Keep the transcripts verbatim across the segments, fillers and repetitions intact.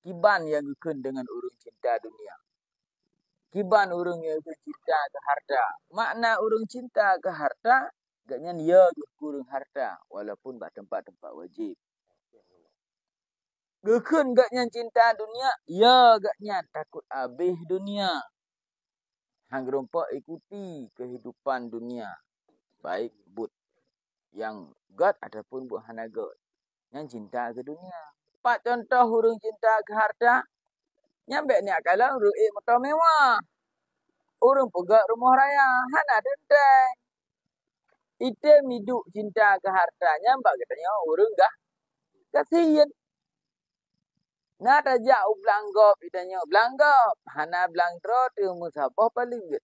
Kiban nyang geukheun deungon ureuëng cinta dunia. Kiban ureuëng nyang geukheun cinta keu harta. Makna ureuëng cinta keu harta, gobnyan ya geuh keu ureuëng harta, walaupun bak teumpat-teumpat wajéb. Geukheun gobnyan cinta dunia, ya gobnyan takot abéh dunia. Hana geureumpok ikuti keuhidupan dunia, baik buet nyang gét ataupun buet hana gét. Nyan cinta keu dunia. Pat contoh ureuëng cinta keu harta? Nyan bék neujak kalon ureuëng ék moto mewah. Ureuëng peugét rumoh raya, hana teuntée. Item iduek cinta keu harta nyan bak geutanyoe ureuëng gah-, gasien. Na tajak u blang gob geutanyoe, blang gob, hana blang droe teuh meusaboh paleuet.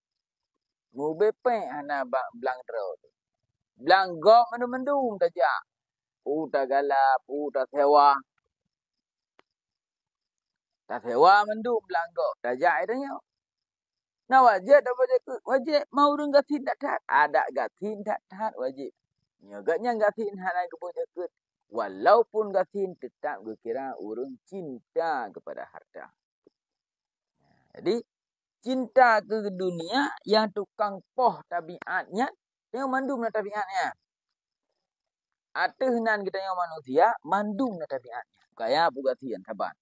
Mubée péng hana bak blang droe teuh. Blang gob mandum-mandum tajak. Peue tagalak, peue tasewa. Tasewa mandum blang gob, tajak geutanyoe. Na wajéb taboh jakeuet? Wajéb, ma ureuëng gasien that-that. Adak gasien that-that wajéb. Nyoe gobnyan gasien hana geuboh jakeuet, walaupun gasien teutap geukira ureuëng cinta keupada harta. Jadi, cinta keu dunia nyang tukang poh tabiat nyan, nyoe mandum na tabiat nyan. Ateueh nan geutanyoe manusia, mandum na tabiat nyan. Kaya peugah sian saban.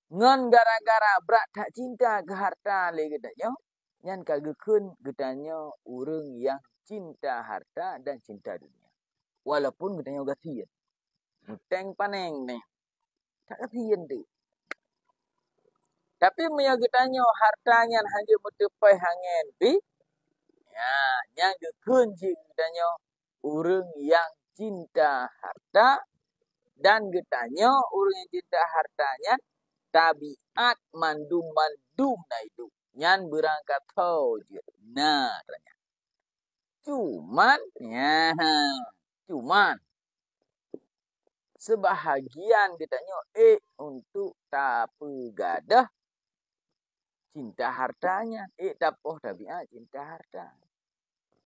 Ngon gara-gara brat that cinta keu harta lé geutanyoe, nyan ka geukheun geutanyoe ureuëng nyang cinta harta dan cinta dunia. Walaupun geutanyoe gasien. Muteng paneng neh. That gasien teuh. Tapi meunyoe geutanyoe harta nyan hana meuteupée hangen pih, ya, nyan geukheun jih geutanyoe ureuëng nyang cinta harta, dan geutanyoe ureuëng nyang cinta harta nyan tabiat mandum-mandum na iduek. Nyan beurangkasoe jeuet na tanyan. Cuman, ya, cuman, seubahagian geutanyoe ék untuk tapeugadôh cinta harta nyan, ék tapoh tabiat cinta harta.